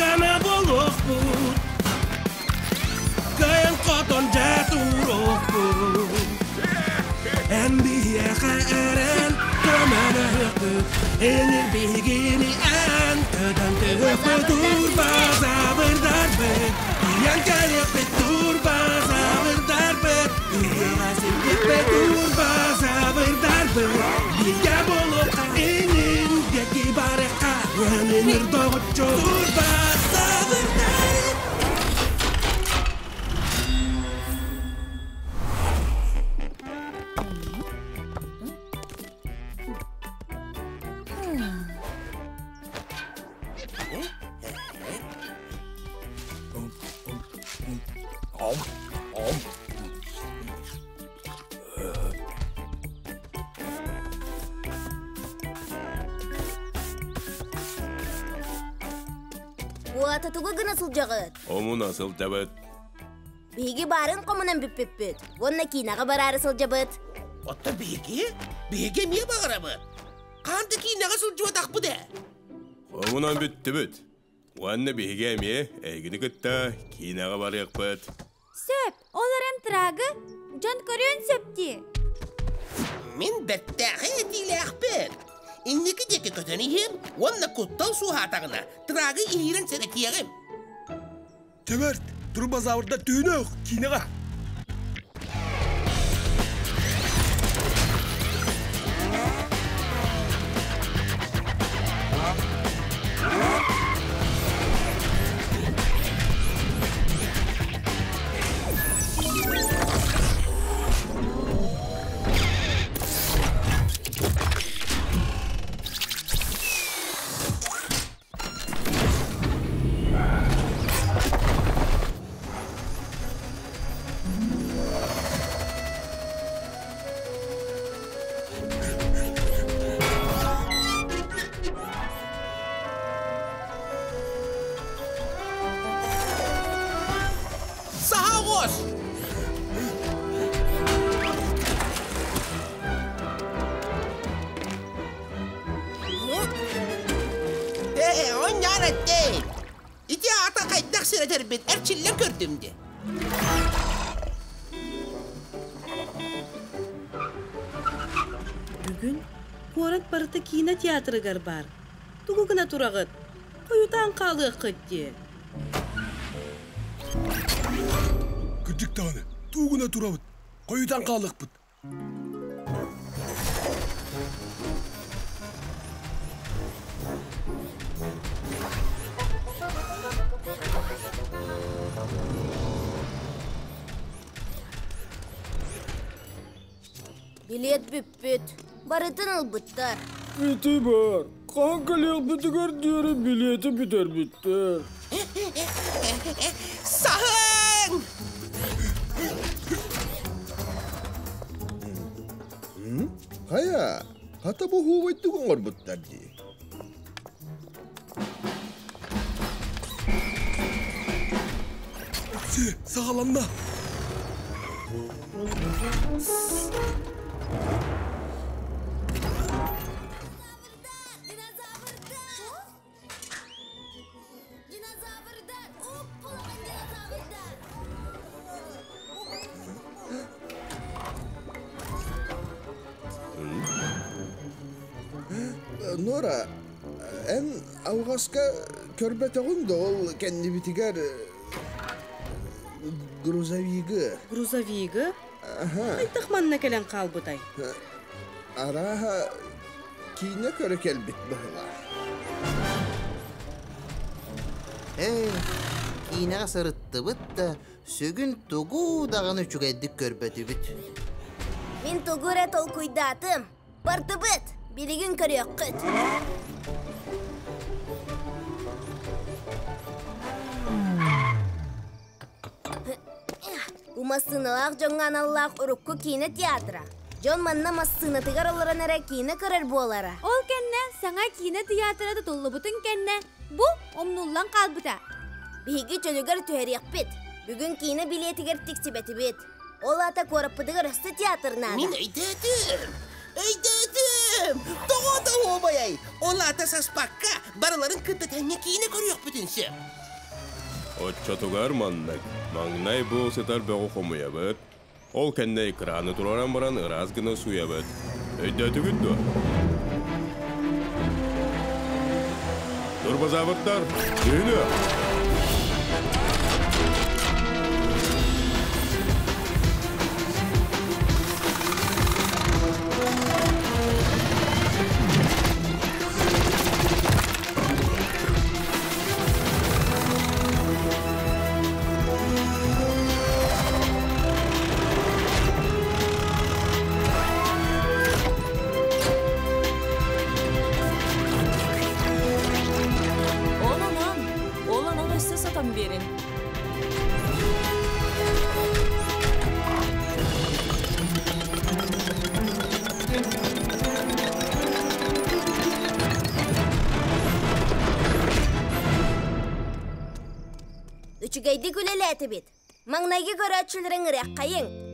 Дьана буолуохпут, кыайан хотон дьэ туруохпут. Эн биһиэхэ эрэн көмөлөһүөхпүт, Энир биһигини эн көтөн түһүөхпүт, Турбазаврдарбыт, тиийэн кэлиэхпит, Турбазаврдарбыт, ыһыаҕа сирдиэхпит, Турбазаврдарбыт, бииргэ буолуохха, инин диэки барыахха, Өнүнүр доҕоччу Турбазаврдар. Уата тугу гына сылдьаҕыт? Омуна сылдьабыт. Биһиги баарын хомунан бүппүппүт уонна киинэҕэ бараары сылдьабыт. Оттон биһиги? Биһиги эмиэ баҕарабыт. Хаан да киинэҕэ сылдьыбатахпыт ээ. Хомунан бүттүбүт. Уонна биһиги эмиэ эйигини кытта киинэҕэ барыахпыт. Сөп, ол эрэн трагы дьон көрүөн сөп дии. Мин бэртээхэй этиилээхпин. Инники диэки көтөн иһиэм уонна куттал суоһаатаҕына трагы иһиирэн сэрэтиэҕим. Төбөрт, турбозаврда түүнөөх киинэҕэ. Саха оҕус! Ээ, онньоон эттей! Ити аата хайдах сирэтэрбит эрчиллэн көрдүм дии. Бүгүн куорат барыта киинэ театрыгар баар. Тугу гына тураҕыт? Хойутаан хаалыаххыт дии. Кырдьык даҕаны, тугу гына турабыт? Хойутаан хаалыахпыт. Билиэт бүппүт. Барытын ылбыттар. Ити бар. Хаһан кэлиэхпитигэр диэри билиэти бүтэрбиттэр. Саһыҥ! Хайа, хата бу хуубайдык оҥорбуттар дии. Все, саҕаланна. Динозаврдар! Уп-улахан динозаврдар! Нора, эн алҕаска көрбөтөҕүҥ да ол кэннибитигэр грузовигы. Грузовигы? Хайдах манна кэлэн хаалбытай? Арааһа киинэ көрө кэлбит быһыылаах. Ээ, киинэҕэ сырыттыбыт да, сүгүн тугу даҕаны үчүгэйдик көрбөтүбүт. Мин тугу эрэ толкуйдаатым. Бардыбыт! Билигин көрүөххүт. Бу массыыналаах дьоҥҥо аналлаах урукку киинэ театра. Дьон манна массыынатыгар олорон эрэ киинэ көрөр буолара. Ол кэннэ саҥа киинэ театра тутуллубутун кэннэ бу умнуллан хаалбыта. Биһиги чөлүгэр түһэриэхпит. Бүгүн киинэ билиэтигэр тиксибэтибит. Ол аата куораппытыгар өссө театр наада. Мин өйдөөтүм. Өйдөөтүм! Тоҕо да оһуобайай! Ол аата саспакка, барыларын кытта тэҥҥэ киинэ көрүөхпүтүн сөп. Оччотугар маннык. Маҥнай бу сытар бөҕү хомуйабыт. Ол кэннэ экраны туруоран баран ыраас гына сууйабыт. Өйдөөтүгүт дуо? Турбозаврдар, түһүнүө! Ол онон, ол онон өссө сотон биэрин. Үчүгэйдик үлэлээтибит. Маҥнайгы көрөөччүлэриҥ ырыаххайыҥ.